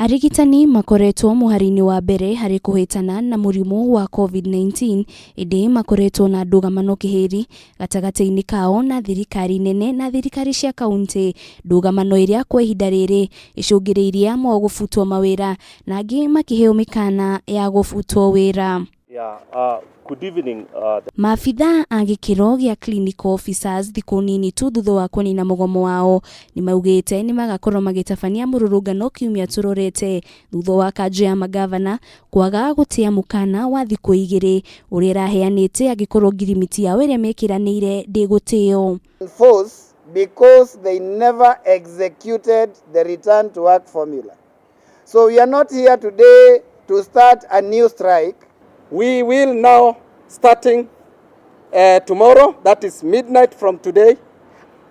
Arigitani makoretwo mũhari-inĩ wa mbere harĩ kũhĩtana na mũrimũ wa Covid-19 ĩndĩ makoretwo na ndũgamano kĩhĩri gatagatĩ-inĩ kao na thirikari nene na thirikari cia kauntĩ, ndũgamano ĩrĩa kwa ihinda rĩrĩ ĩcũngĩrĩirie amwe ao gũbutwo mawĩra na angĩ makĩheo mĩkana ya gũbutwo wĩra. Yeah, good evening. Maabithaa a gĩkĩro gĩa clinical officers thikũ nini tu thutha wa kũnina mũgomo wao nĩmaugĩte nĩmagakorwo magĩtabania mũrũrũngano kiumia tũrorete thutha wa kanjũ ya mangavana kwaga gũtĩa mũkana wa thikũ igĩrĩ ũrĩa ĩraheanĩte angĩkorwo ngirimiti yao ĩrĩa mekĩranĩire ndĩgũtĩo. Enforce because they never executed the return to work formula. So we are not here today to start a new strike. We will now, starting tomorrow, that is midnight from today,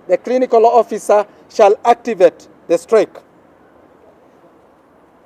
the clinical officer shall activate the strike.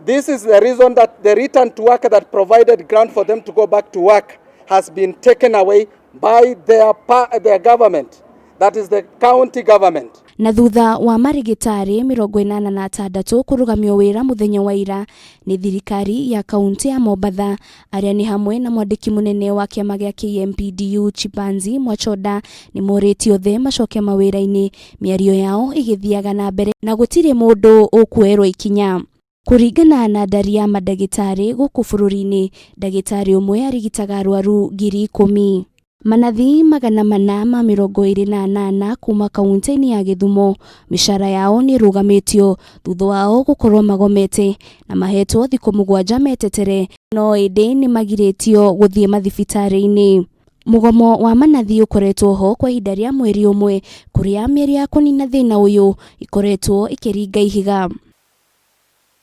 This is the reason that the return to work that provided ground for them to go back to work has been taken away by their government, that is the county government. Na thutha wa marigitari 86 kũrũgamio wĩra mũthenya wa ira nĩ thirikari ya kaunti ya Mombatha, arĩa nĩ hamwe na mwandĩki mũnene wa kĩama gĩa KMPDU Chipanzi Mwachonda, nĩ morĩtio othe macoke mawĩra-inĩ, mĩario yao ĩgĩthiaga na mbere na gũtirĩ mũndũ ũkuoerwo ikinya. Kũringana na ndari ya mandagĩtarĩ gũkũ bũrũri-inĩ, ndagĩtarĩ ũmwe arigitaga arwaru 10,000. Manathi 428 kuma kaunti-inĩ ya Gĩthumo mĩcara yao nĩ ĩrũgamĩtio thutha wao gũkorwo magomete na mahetwo thikũ 7 metetere, no ĩndĩ nĩ magirĩtio gũthiĩ mathibitarĩ-inĩ. Mũgomo wa manathi ũkoretwo ho kwa ihinda rĩa mweri ũmwe, kũrĩa mĩario ya kũnina thĩna ũyũ ĩkoretwo ĩkĩringa ihiga.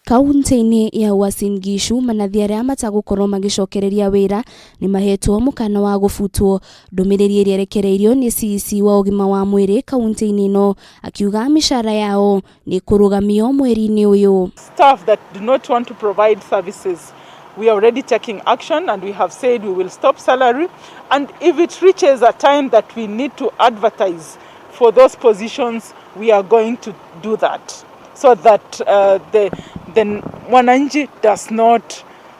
Kaunti-inĩ ya Uasin Gishu, manathi arĩa matagũkorwo magĩcokereria wĩra nĩ mahetwo mũkana wa gũbutwo. Ndũmĩrĩri ĩrĩa ĩrekereirio nĩ CEC wa ũgima wa mwĩrĩ kaunti-inĩ ĩno akiuga mĩcara yao nĩ kũrũgamio mweri-inĩ ũyũ. Staff that do not want to provide services, we are already taking action and we have said we will stop salary, and if it reaches a time that we need to advertise for those positions, we are going to do that so that the mwananchi does not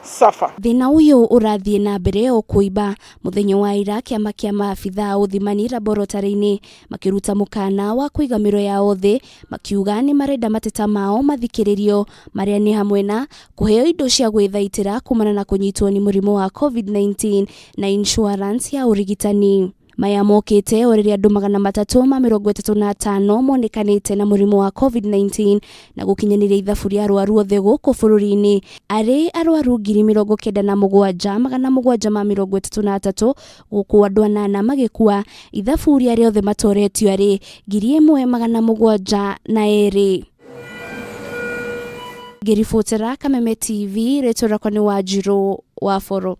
suffer. Thĩna ũyũ ũrathiĩ na mbere o kũimba. Mũthenya wa ira, kĩama kĩa maabithaa a ũthimani laboratory-inĩ makĩruta mũkana wa kũiga mĩro yao thĩ, makiuga nĩ marenda mateta mao mathikĩrĩrio, marĩa nĩ hamwe na kũheo indo cia gwĩthaitĩra kumana na kũnyitwo nĩ mũrimũ wa Covid-19 na insurance ya ũrigitani. Maya mokĩte o rĩrĩa andũ 335 monekanĩte na mũrimũ wa Covid-19 na gũkinyanĩria ithabu rĩa arwaru othe gũkũ bũrũri-inĩ arĩ arwaru 97,733, gũkũ andũ anana magĩkua. Ithabu rĩa arĩa othe matoretio arĩ 1,702. Ngĩribotera Kameme TV, rĩtwa rĩakwa nĩ Wanjirũ wa Boro.